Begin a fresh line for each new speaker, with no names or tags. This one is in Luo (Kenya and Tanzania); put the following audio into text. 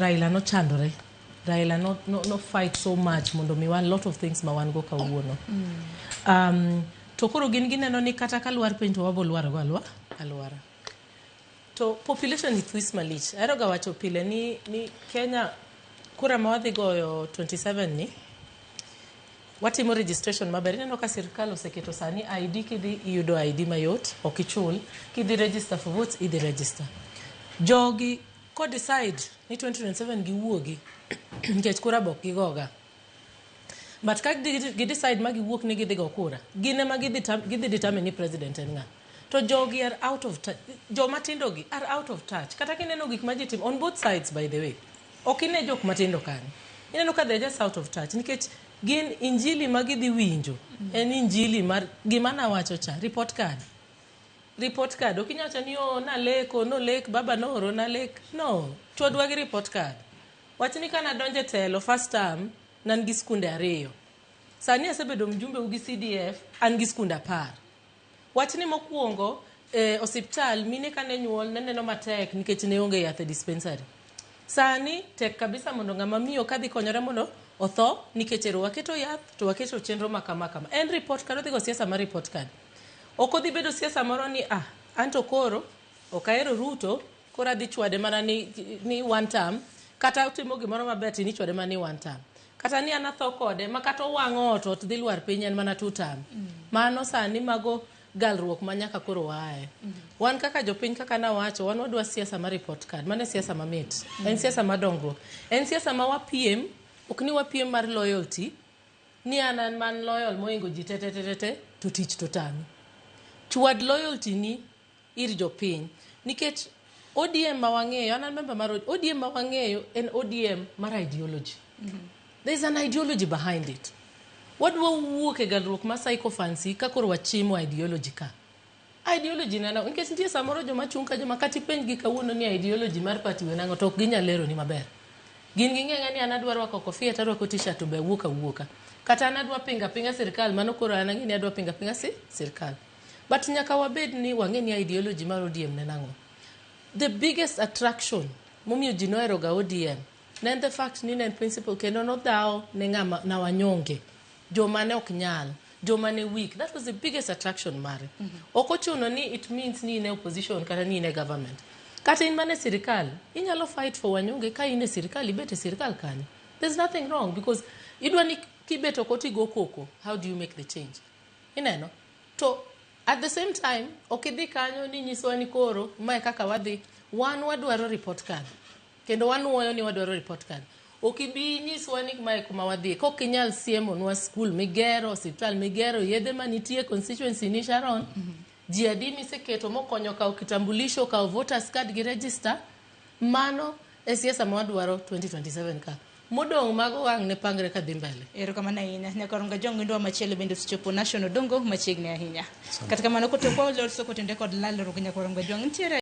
Raila nochandore. Raila no, no, no fight so much mondo miwa a lot of things ma wan go kawuono. To koro gin gineno ni kata ka lwar piny to wabo lwar go alwa, alwara. To population ni this malich. Ahero ga wacho pile ni Kenya kura ma wadhi goyo 27 ni watimo registration maber. Ineno ka sirkal oseketo sani ID kidhi iyudo ID mayot, ok ichul. Kidhi register for votes, idhi register. Jogi ko decide ni 2027 giwuogi nikech kura bok gigoga. But ka gi decide ma giwuok ni gidhi go kura, gin ema gidhi determine ni president en ng'a. To jogi are out of touch. Joma tindo gi are out of touch. Kata kineno gik ma ji timo on both sides, by the way. Ok ine jok matindo kanyo. Ineno ka they are just out of touch nikech gin injili ma gidhi winjo en injili mar gima nawacho cha, report card. Report card. Ok inyal wacho ni oh naleko, nolek, baba nooro nalek. No, chwadwa gi report card. Wach ni kana donjo e telo first term, nan gi skunde ariyo. Sani asebedo mjumbe u gi CDF, an gi skunde 10. Wach ni mokwongo osiptal mine kane nyuol ne neno matek nikech ne onge yath e dispensary. Sani tek kabisa mondo ng'ama miyo kadhi konyore mondo otho nikech ero waketo yath to waketo chenro ma kama kama. En report card, odhi go siasa mar report card. Ok odhi bedo siasa moro ni ah anto koro ok ahero Ruto koro adhi chwade mana ni one term kata otimo gimoro maber to nichwade mana ni one term. Kata ni an atho kode ma kata owang'o ot ot dhi lwar piny en mana two term. Mano sani mago galruok ma nyaka koro waaye. Wan kaka jopiny kaka nawacho, wan wadwa siasa mar report card. Mano e siasa mamit. En siasa mar dongruok. En siasa ma wapiem, ok ni wapiem mar loyalty, ni an man loyal mohingo ji te te te te te, to tich to tami. Chwad loyalty ni ir jopiny. Nikech ODM ma wang'eyo, an an member mar ODM ma wang'eyo en ODM mar ideology. There is an ideology behind it. Wadwa wuok e galruok ma sycophancy ka koro wachimo ideology ka. Ideology na nang'o? Nikech nitie samoro joma chung' ka joma kata ipenjgi kawuono ni ideology mar party we nang'o to ok ginyal leroni maber. Gin ging'e ni an adwa rwako kofia to arwako t-shirt to be awuok awuoka. Kata an adwa pinga pinga sirkal mano koro an ang'e ni adwa pinga pinga si sirkal. But nyaka wabed ni wang'e ni ideology mar ODM ne nang'o. The biggest attraction momiyo ji nohero ga ODM ne en the fact ni ne en principle kendo nodhawo ne ng'ama na wanyonge joma ne ok nyal joma ne weak. That was the biggest attraction mare. Ok ochuno ni it means ni in e opposition kata ni in e government. Kata in mana e sirikal, inyalo fight for wanyonge ka in e sirikal, ibet e sirikal kanyo. There's nothing wrong because idwa ni kibet oko tigo koko, how do you make the change? Ineno? To at the same time, ok idhi kanyo ni nyisowa ni koro mae kaka wadhi. Wan wadwaro report card. Kendo wanuoyo ni wadwaro report card. Ok ibi nyiswa ni mae kuma wadhiye. Kok inyal siemonwa skul migero, osiptal migero, yedhe manitie constituency ni Sharon. Ji adi miseketo mokonyo kawo kitambulisho, kawo voters card gi register. Mano e siasa ma wadwaro 2027 ka. Modong' mago wang' ne pangre ka dhi mbele.
Erokamano ahinya. Nyakwarom Gajwang' wendwa machielo bende osechopo National Dongo machiegni ahinya. Kata kamano kotok waloso kotende kod lalruok Nyakwarom Gajwang' nitiere